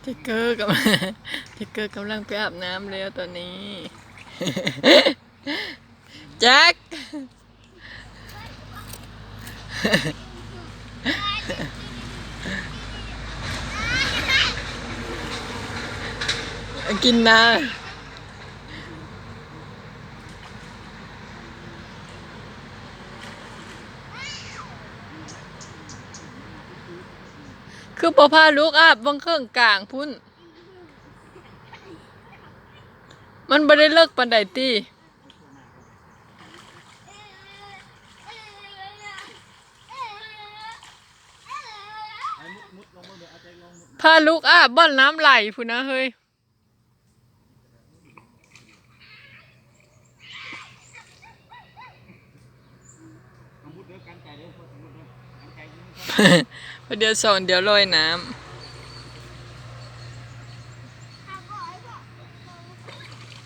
ແຈັກເກີກຳ ແຈັກເກີກຳລັງໄປອາບນ້ຳແລ້ວຕອນນີ້ ແຈັກ ກິນນ້ຳ. ຄືບໍ່ພາລູກອາບເບິ່ງເຄິ່ງກາງພຸ້ນ? ມັນບໍ່ໄດ້ເລິກປານໃດຕິ? ພາລູກອາບບ່ອນນ້ຳໄຫຼພຸ້ນນະເຮີຍ. ເອົາມຸດເດີ ກັນໄກເດີ ເອົາມຸດເດີ ກັນໄກ ເດີ ຄົນດຽວສອນ ດຽວລອຍນ້ຳ.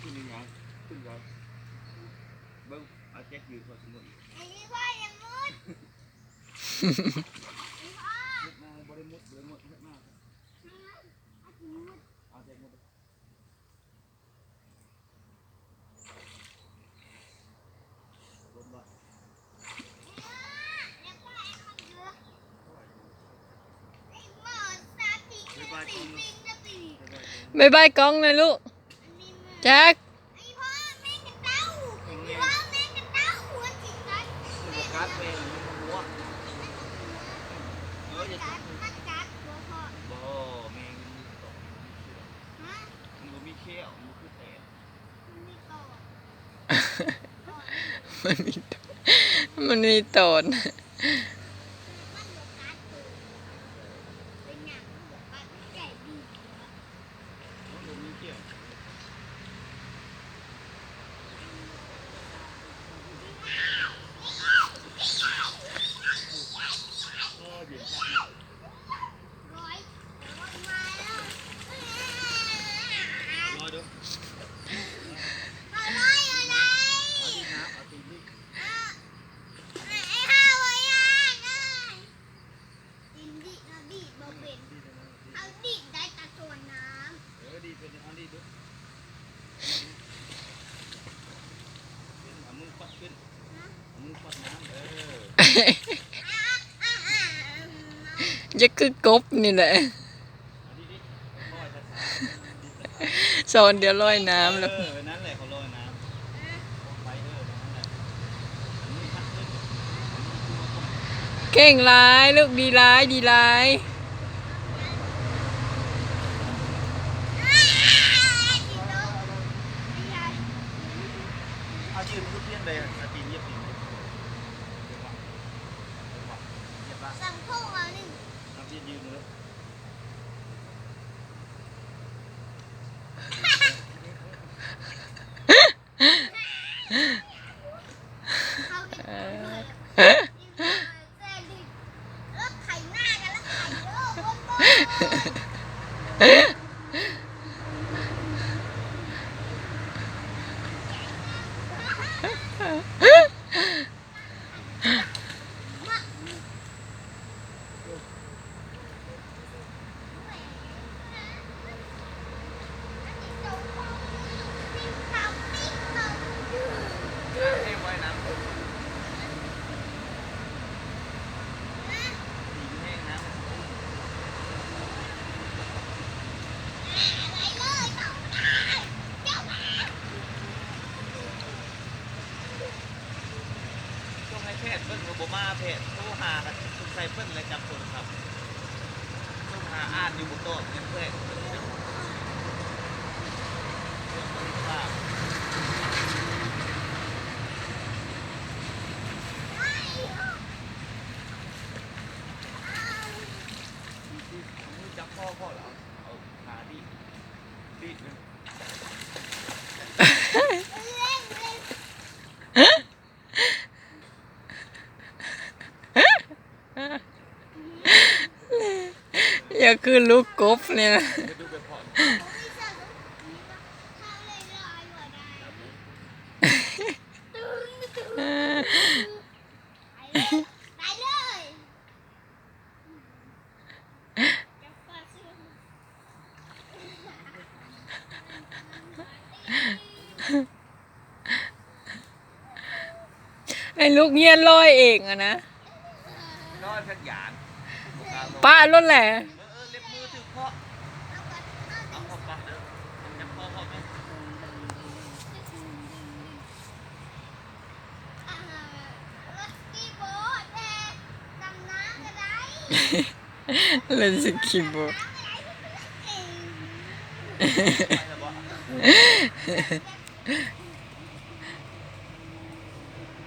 ຂຶ້ນອີຫຍັງ? ຂຶ້ນໄປ ເບິ່ງ ເອົາແຈັກຢືນ ຂ້ອຍຊິມຸດອີກ. ມຸດມາ ບໍ່ໄດ້ມຸດ ບໍ່ໄດ້ມຸດ ມຸດມາ ເອົາແຈັກມຸດ. ບາຍບາຍກ້ອງນະລູກ ແຈັກ. ມັນບໍ່ມີແຂ້ວ ມັນບໍ່ຄືແຕນ ມັນມີ ມັນມີຕອນ. ຢ່າຄືກົບນີ້ແຫຼະ ສອນດຽວລອຍນ້ຳແລ້ວ. ເອີ ນັ້ນແຫຼະ ເຂົາລອຍນ້ຳ ໄປເດີ ນັ້ນແຫຼະ ເກັ່ງຫຼາຍລູກ ດີຫຼາຍ ດີຫຼາຍ. ເອົາຢືນຄືພຽງໃດ ອາຕີນຢຽບຕີນ ຢຽບລະ ສຳໂພງເອົາໜຶ່ງ ເອົາຢືນເລີຍ. ຕ້ອງໃຫ້ແພດເບິ່ງ ບໍ່ມາແພດ ໂທຫາກັນ ສົງໄສເພິ່ນແຫຼະຈັບໂທລະສັບ ໂທຫາອ່ານຢູ່ບໍ່ຕອບ ແມ່ນແພດເບິ່ງເນາະ. ເອົາມືຈັບຄໍ ພໍແລ້ວ ເອົາຂາດີດ ດີດເລີຍ. ຢ່າຄືລູກກົບນີ້ນະ. ໄປເລີຍ. ໃຫ້ລູກຮຽນລອຍເອງຫັ້ນນະ. ລອຍຈັກຢ່າງ ປະໂລດແຫຼະ. ເອີ ເລັບມືຖືກເພາະ ເອົາເຂົ້າປາກເດີ ຈັບຄໍເຂົ້າໄປ. ເຫຼັ້ນສະກີບອດ.